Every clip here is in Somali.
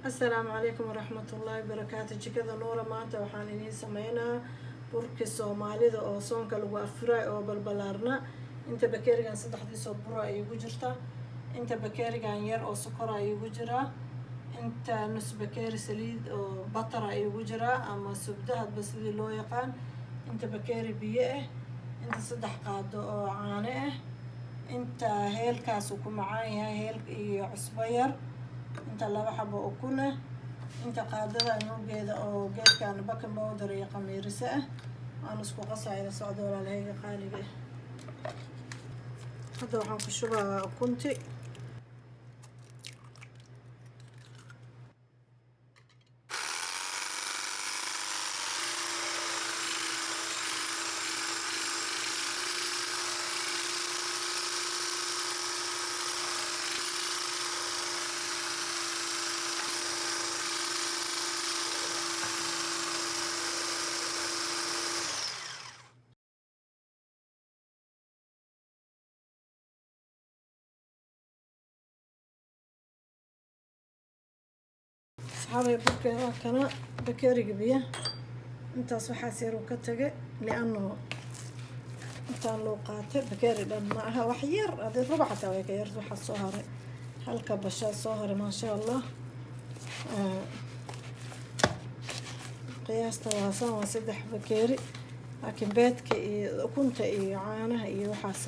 Asalaamu calaykum waraxmatullaahi wabarakaatu. Jikada Nuura maanta waxaan idiin sameynaa burki Soomaalida oo soonka lagu afuray oo balbalaarna. Inta bakeerigan saddexdiisoo bura ay igu jirta, inta bakeerigan yar oo sokora ay igu jiraa, inta nus bakeeri saliid oo batara ay igu jiraa ama subda, hadba sidii loo yaqaan, inta bakeeri biyo ah, inta 3 qaado oo caano ah, inta heelkaas uu ku macaan yahay, heel iyo cusbo yar, inta 2 xabo ukun ah, inta qaadada nuugeeda oo geedkan baking powder iyo khamiiriso ah. Waan isku qasaya. Socdo, walaalahayga qaaliga ah. Hadda waxaan ku shubaa ukunti. Asxaabay, burka waa kana. Bakeeriga biya intaas waxaas yar uu ka tagay, liano intaan loo qaatay bakeeri dhan ma aha, wax yar adii rubac xataa way ka yar. Waxaa soo haray halka bashaa soo haray, maasha Allah. Qiyaasta waasan waa 3 bakeeri, laakiin beedka iyo ukunta iyo caanaha iyo waxaas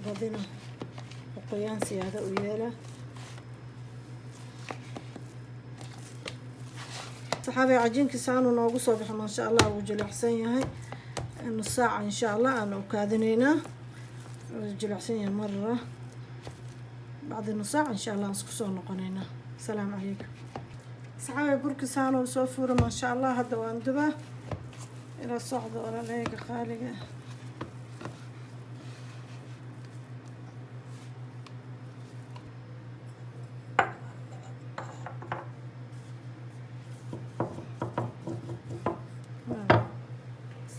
badina qoyaan siyaada u yeela. Saxaabay, cajiinkii saanu noogu soo baxo, maasha Allah, wuu jilicsan yahay. Nus saaca insha Allah aan u kaadinaynaa. Wuu jilicsan yahay mara. Bacdi nus saaca insha Allah aan isku soo noqonaynaa. Asalaamu calaykum. Saxaabay, burki saanu soo fuura, maasha Allah. Hadda waan dubaa, ila socdo, walaalahayga qaaliga.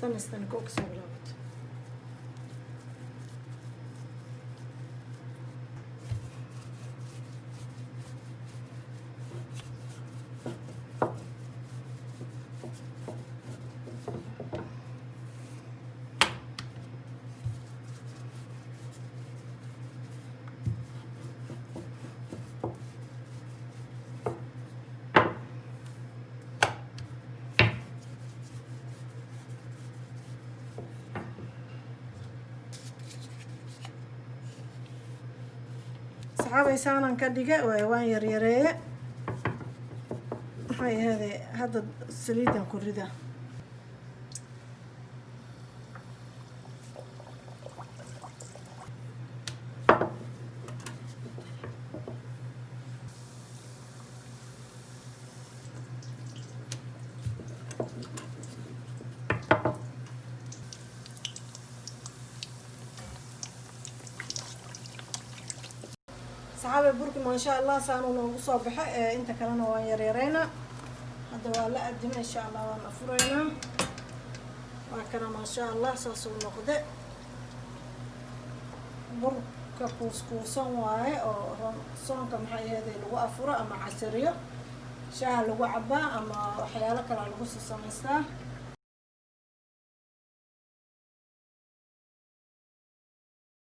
استنى استنى، كوك soo bilaabato. Saxaabay, saanan ka dhiga waay, waan yaryareeye. Maxay ahaydee, hadda saliidan ku rida. Saxaabay, burki maasha Allah saanu noogu soo baxa. Inta kalena waan yaryareynaa. Hadda waa la adima, insha Allah waan afureynaa. Waa kana, maasha Allah, saasuu noqde. Burka kuuskuusan waaye oo soonka, maxay aheeday, lagu afuro ama casariyo, shaaha lagu cabaa ama waxyaalo kalea lagu soo samaystaa.